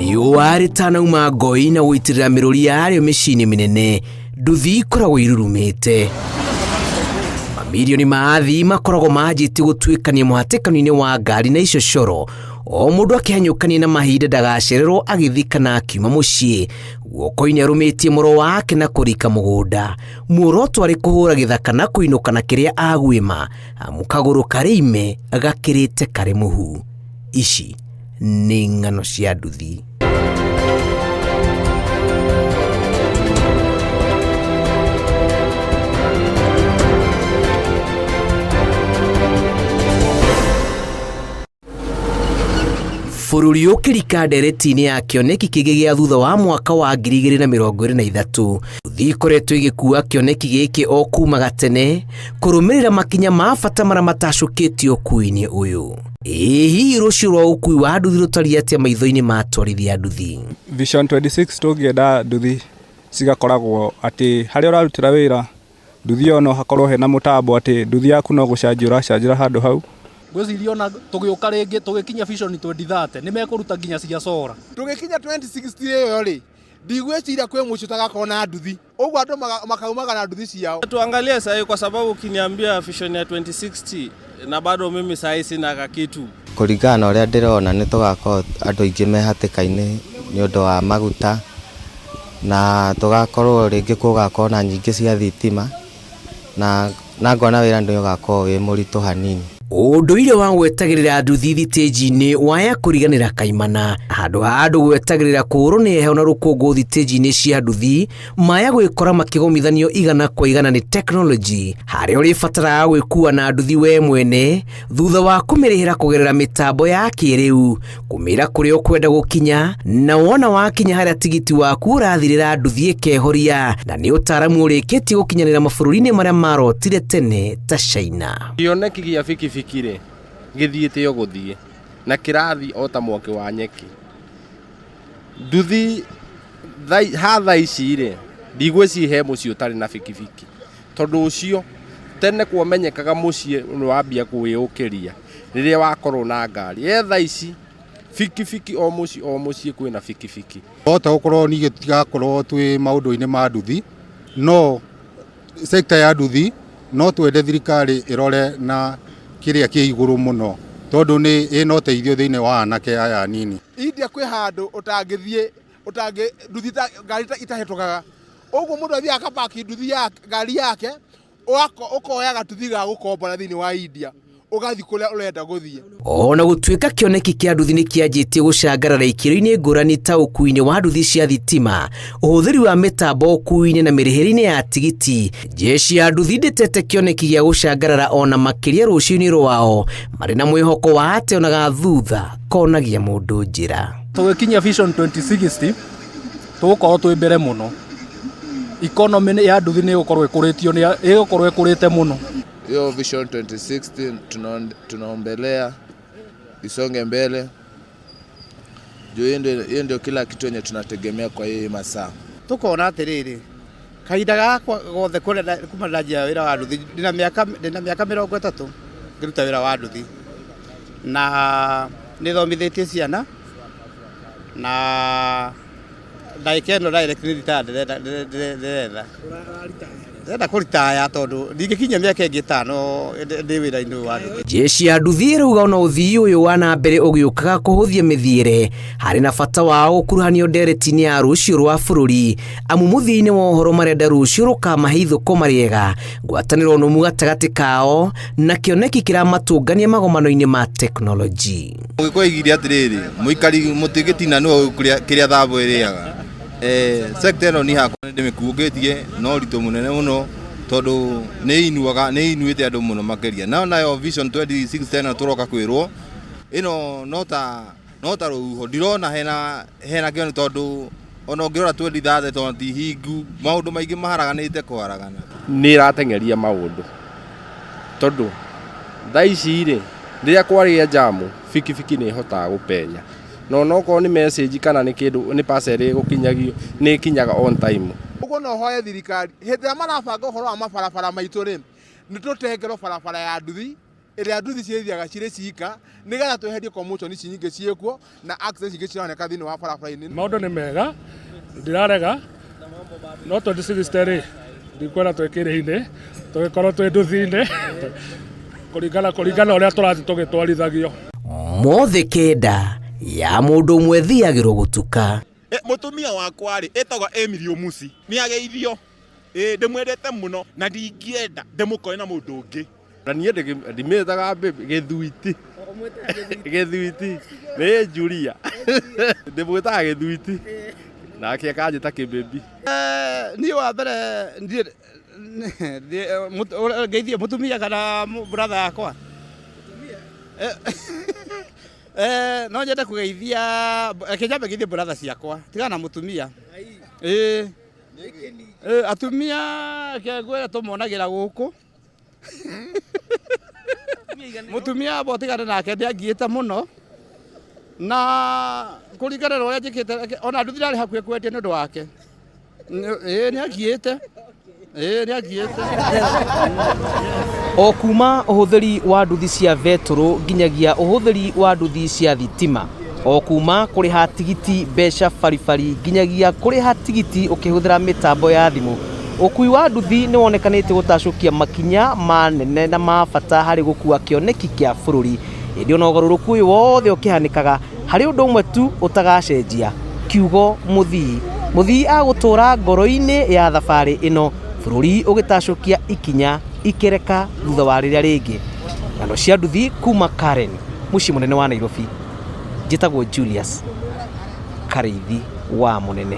Riũa rĩtanauma ngoi na gũitĩrĩra mĩrũri yarĩo mĩciĩ-inĩ mĩnene, nduthi ikoragwo irurumĩte. Mamirioni ma athii makoragwo manjĩtie gũtuĩkania mũhatĩkano-inĩ wa ngari na icocoro, o mũndũ akĩhanyũkania na mahinda ndagacererwo agĩthiĩ kana akiuma mũciĩ. Guoko-inĩ arũmĩtie mũro wake na kũrika mũgũnda. Muoroto arĩ kũhũra gĩthaka na kũinũka na kĩrĩa aguĩma, amu kagũrũ karĩ ime gakĩrĩte karĩ mũhu. Ici nĩ ng'ano cia nduthi. Bũrũri ũkĩrika ndereti-inĩ ya kĩoneki kĩngĩ gĩa thutha wa mwaka wa 2023 nduthi ikoretwo igĩkua kĩoneki gĩkĩ o kuma gatene kũrũmĩrĩra makinya ma bata marĩa matacũkĩtio ũkui-inĩ ũyũ. Ĩ hihi rũciũ rwa ũkui wa nduthi rũtariĩ atĩa maitho-inĩ ma atwarithia a nduthi? Vision 26 tũngĩenda nduthi cigakoragwo atĩ harĩa ũrarutĩra wĩra nduthi ĩyo no hakorwo hena mũtambo atĩ nduthi yaku no gũcanji ũracanjĩra handũ hau. Ngwĩciria ona tũgĩũka rĩngĩ tũgĩkinya Vision 2030 nĩ mekũruta nginya cia solar. Tũgĩkinya 2060 ĩyo rĩ, ndigwĩciria kwĩ mũciĩ ũtagakorwo na nduthi. Ũguo andũ makaumaga na nduthi ciao. Tuangalie sahii kwa sababu ukiniambia vision ya 2060 na bado mimi sahii sina kakitu. Kũringana na ũrĩa ndĩrona nĩ tũgakorwo andũ aingĩ me hatĩka-inĩ nĩ ũndũ wa maguta na tũgakorwo rĩngĩ gũgakorwo na nyingĩ cia thitima na na ngona wĩra nĩ ũgakorwo wĩ mũritũ hanini. Ũndũire wa gwetagĩrĩra nduthi thitĩnji-inĩ waya kũriganĩra kaimana. Handũ ha andũ gwetagĩrĩra kũũrwo nĩ heho na rũkũngũ thitĩnji-inĩ cia nduthi, maya gwĩkora makĩgomithanio igana kwa igana nĩ tekinoronjĩ, harĩa ũrĩbataraga gwĩkua na nduthi we mwene thutha wa kũmĩrĩhĩra kũgerera mĩtambo ya kĩrĩu, kũmĩra kũrĩa ũkwenda gũkinya, na wona wakinya harĩa tigiti waku ũrathirĩra nduthi ĩkehoria, na nĩ ũtaaramu ũrĩkĩtie gũkinyanĩra mabũrũri-inĩ marĩa marotire tene ta China. Kĩoneki gĩa bikibiki rĩ, gĩthiĩte o gũthiĩ na kĩrathiĩ o ta mwaki wa nyeki. Nduthi ha thaa ici rĩ, ndigwĩciria he mũciĩ ũtarĩ na bikibiki. Tondũ ũcio, tene kwamenyekaga mũciĩ nĩ wambia kwĩyũkĩria rĩrĩa wakorwo na ngari. He thaa ici, bikibiki o mũciĩ o mũciĩ kwĩna bikibiki. Hota gũkorwo ningĩ tũtigakorwo twĩ maũndũ-inĩ ma nduthi, no sector ya nduthi no twende thirikari ĩrore na kĩrĩa kĩ igũrũ mũno tondũ nĩ ĩna ũteithio thĩinĩ wa anake aya anini. India kwĩ handũ ũtangĩthiĩ ũtangĩ nduthi ngari itahĩtũkaga ũguo mũndũ athiaga akapaki nduthi ya ngari yake ũkoya gatuthi ga gũkombora thĩinĩ wa India ũgathiĩ kũrĩa ũrenda gũthiĩ. Ona gũtuĩka kĩoneki kĩa nduthi nĩ kĩanjĩtie gũcangarara ikĩro-inĩ ngũrani ta ũkuui-inĩ wa nduthi cia thitima, ũhũthĩri wa mĩtambo ũkuui-inĩ na mĩrĩhĩre-inĩ ya tigiti, jeshi ya nduthi ndĩtete kĩoneki gĩa gũcangarara ona makĩria rũciũ-inĩ rwao, marĩ na mwĩhoko wa atĩ onaga thutha konagia mũndũ njĩra. Tũgĩkinyia Vision 2060 tũgũkorwo twĩ mbere mũno. Economy ya nduthi nĩ ĩgũkorwo ĩkũrĩtio nĩ ĩgũkorwo ĩkũrĩte mũno. Hiyo Vision 2060 tunaombelea isonge mbele juu hiyo ndio kila kitu yenye tunategemea kwa hii masaa. Tukona atiriri kahinda gakwa gothe kuria kuma ndanjia wira wa nduthi ndina miaka 30 ngiruta wira wa nduthi na nithomithitie ciana na ndagĩka ĩno direct nĩ retire ndĩretha ndĩrenda kũritaya tondũ ndingĩkinyia mĩaka ĩngĩ ĩtano ndĩ wĩra-inĩ ũyũ wa nduthi. Jeshi ya nduthi ĩrauga ona ũthii ũyũ wa na mbere ũgĩũkaga kũhũthia mĩthiĩre harĩ na bata wao gũkuruhanio ndereti-inĩ ya rũciũ rwa bũrũri amu mũthia-inĩ wa ũhoro marenda rũciũ rũkamahe ithũkũma rĩega ngwatanĩro nũmu gatagatĩ kao na kĩoneki kĩramatũngania magomano-inĩ ma tekinoronjĩ. Mũgĩkũyũ aigire atĩrĩrĩ, mũikari mũtĩ gĩtina nĩwe kĩrĩa thambo ĩrĩaga. Sector ĩno niĩ hakwa nĩ ndĩmĩkuũkĩtie na ũritũ mũnene mũno tondũ nĩ ĩinuaga, nĩ ĩinuĩte andũ mũno makĩria. No nayo Vision 2060 ĩno tũroka kwĩrwo, ĩno no ta no ta rũhuho, ndirona hena hena kĩoni tondũ ona ũngĩrora 2030 tondũ ti hingu, maũndũ maingĩ maharaganĩte kũharagana. Nĩ ĩrateng'eria maũndũ tondũ thaa ici rĩ, rĩrĩa kwarĩa njamu bikibiki nĩ ĩhotaga gũpenya na onokorwo nĩ message kana nĩ kĩndũ nĩ parcel ĩgũkinyagio nĩ ĩkinyaga on time. Ũguo no hoye thirikari hĩndĩ ĩrĩa marabanga ũhoro wa mabarabara maitũ rĩ, nĩ tũtengerwo barabara ya nduthi. Ĩrĩa nduthi cirĩthiaga cirĩ cika nĩgetha tweherie commotion ici nyingĩ ciĩkuo na accidents ingĩ cironeka thĩinĩ wa barabara-inĩ. Maũndũ nĩ mega, ndirarega, no 2060 rĩ, ndikwenda twĩ kĩrĩinĩ, tũgĩkorwo twĩ nduthi-inĩ, kũringana kũringana ũrĩa tũrathiĩ tũgĩtwarithagio. Mothe kenda ya mũndũ ũmwe thiagĩrwo gũtuka. Mũtumia wakwa rĩ etagwo Emily Omusi, nĩ ageithio. Ndĩmwendete mũno na ndingĩenda ndĩmũkore na mũndũ ũngĩ. Na niĩ ndimĩtaga baby, gĩthuiti. Gĩthuiti nĩ Julia, ndĩmwĩtaga gĩthuiti nake akanjĩta kĩbĩbi. Niĩ wa mbere ngeithie mũtumia kana brother yakwa. No nyende kũgeithia, reke nyambe ngeithie brother ciakwa, tigana na mũtumia. Ĩĩ. Atumia reke ngwĩre tũmonagĩra gũkũ. Mũtumia amba ũtigane nake nĩ angiĩte mũno na kũringana na ũrĩa njĩkĩte, ona nduthi ndarĩ hakuhĩ kwendia nĩ ũndũ wake. Ĩĩ nĩ angiĩte. Ĩĩ nĩ angiĩte. O kuma ũhũthĩri wa nduthi cia betũrũ nginyagia ũhũthĩri wa nduthi cia thitima, o kuma kũrĩha tigiti mbeca baribari nginyagia kũrĩha tigiti ũkĩhũthĩra mĩtambo ya thimũ, ũkui wa nduthi nĩ wonekanĩte gũtacũkia makinya manene na ma bata harĩ gũkua kĩoneki kĩa bũrũri. Ĩndĩ ona ũgarũrũku ũyũ wothe ũkĩhanĩkaga, harĩ ũndũ ũmwe tu ũtagacenjia, kiugo mũthii. Mũthii agũtũra ngoro-inĩ ya thabarĩ ĩno, bũrũri ũgĩtacũkia ikinya ikereka thutha wa rĩrĩa rĩngĩ. Ng'ano cia nduthi kuma Karen, mũciĩ mũnene wa Nairobi. Njĩtagwo Julius Karĩithi wa Mũnene.